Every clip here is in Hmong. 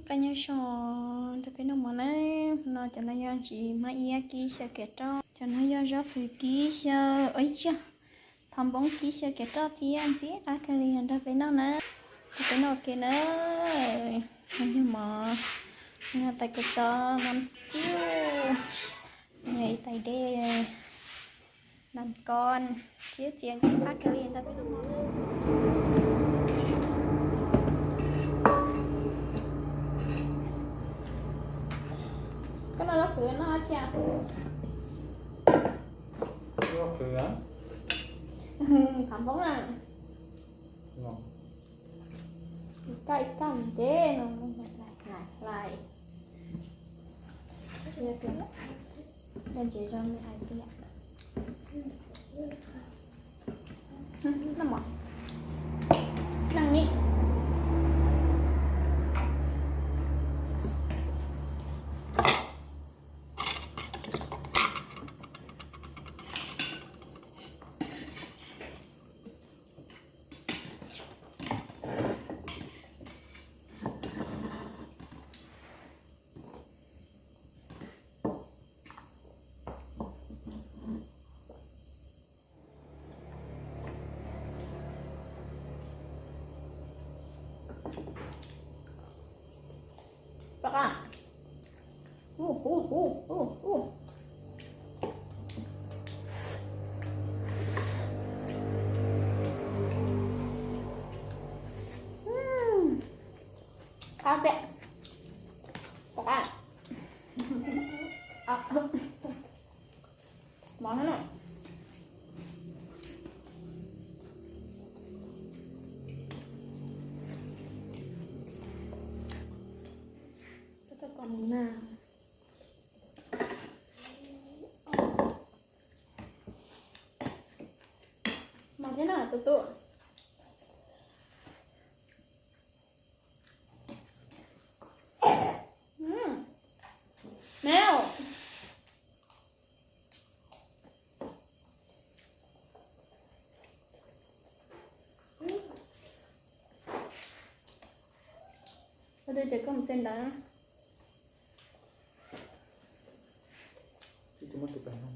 Koj nyob zoo, nrog peb noj mov na. No cov no yog ntsis hmab iab kib xyaw kev roj, cov no yog zaub qhwv kib xyaw, ua ib tsiaj, pham npoob kib xyaw kev roj thiab ntxim qab kawg li, nrog peb noj na. Nrog peb noj ua ke na. No yog mov, no tais kua txob, no tsiaj, no ib tais dej, no koj, txiav txiav ntxim qab kawg li, nrog peb noj mov. Koj noj zaub qhwv noj tsiaj? Zaub qhwv, pham npoob na. Kaj kaj ntev no, hlais hlais. Noj ntses zoo li hais tias, noj mov, noj ni. Pom qab. Ub, ub, ub, ub, ub. Qab tiag. Pom qab. Mov thiab na. Koj txhob kom mus na. Mov thiab na tus tub. Mel. Koj twb tias koj mus xeem ntawv. Twb muab tus pem no.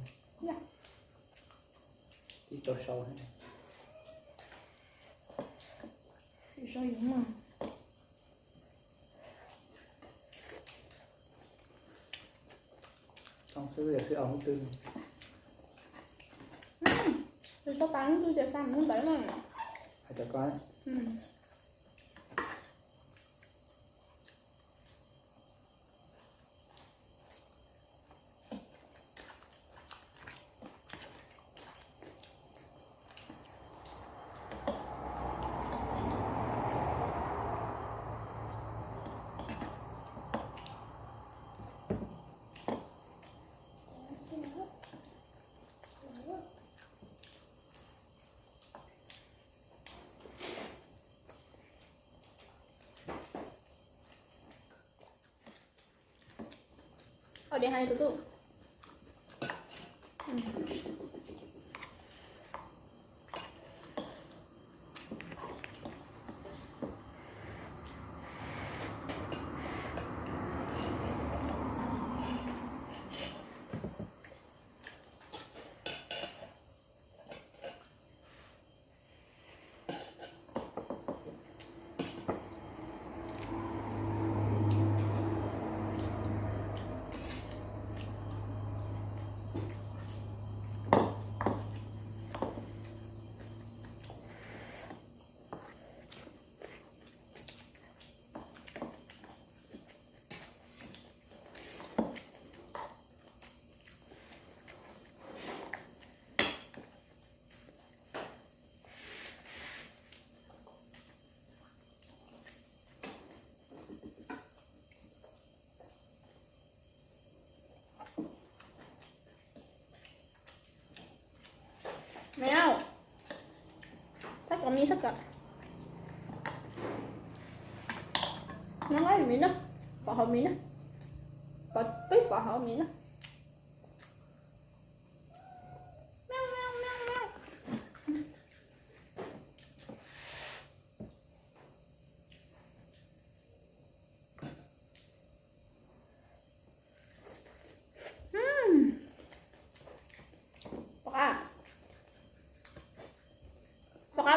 Twb tau sau thiab. Sau yoov mas. Txhob xwb, yog xwb aus lub twg. Tus sau tas lub twg ces xa mus lub ntawd na. Hais rau koj. Ua diav hais tus tub. Mel, thab kom mis thab kom. Nyob qab mis na, pom hauv mis na, pom peb pom hauv mis na.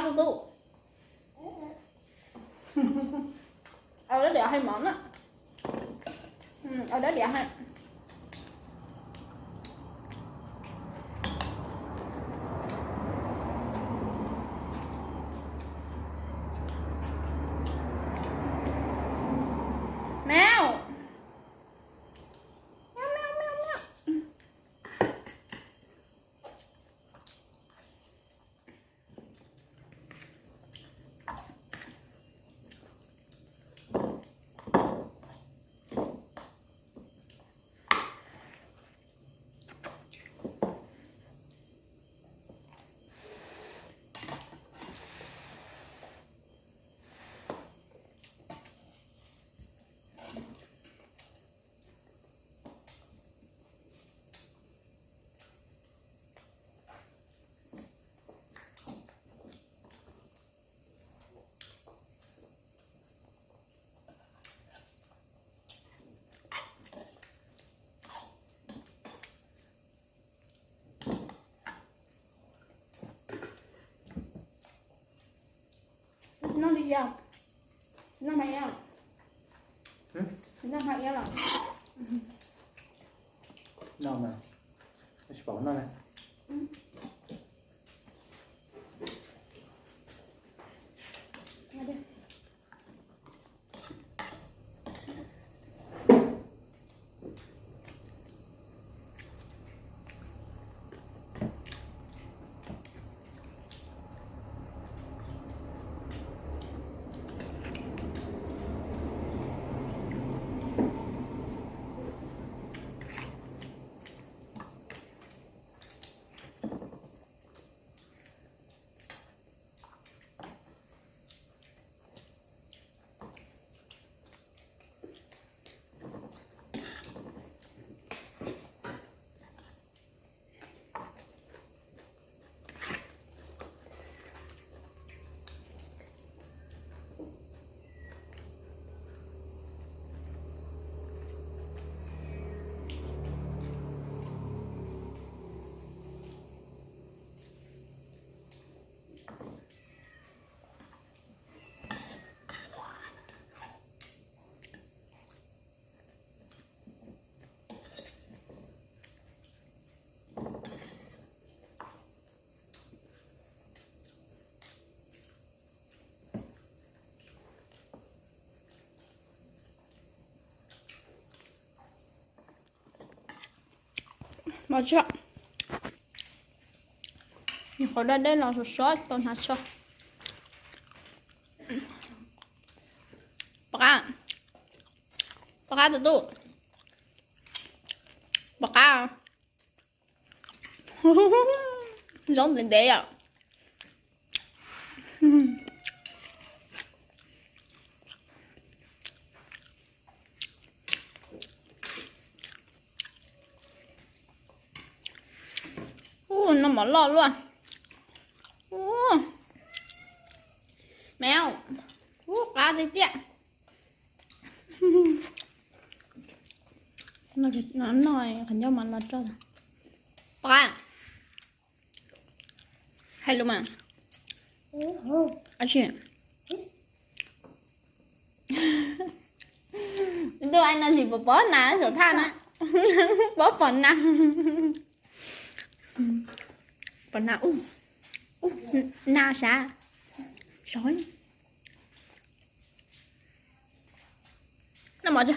Ntuj, au dab diam hais mov na. Au dab diam hais. Mèo. Mèo, mèo, mèo, mèo. Noj li yog, noj mas yog, noj mas yog los. Noj mas, tsis pom noj na. Mov tso. Nyuam qhuav daj deb los sov sov tau hnav tso. Pom qab, pom qab tus tub, pom qab. Zaub ntev ntev yom. Ub, noj mov loj luaj. Ub, me, ub, qab tiag tiag. Noj qhov ncauj mas los rau pab. Hais lus mas. Ab tsi. Ntuj, ai no tsis pom pom nas saum thaj na. Pom pom nas. Pom nas ub. Ub, nas sav. Sov. Noj mov tso,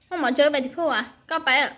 noj mov tso, pais tim phauj as, koj pais.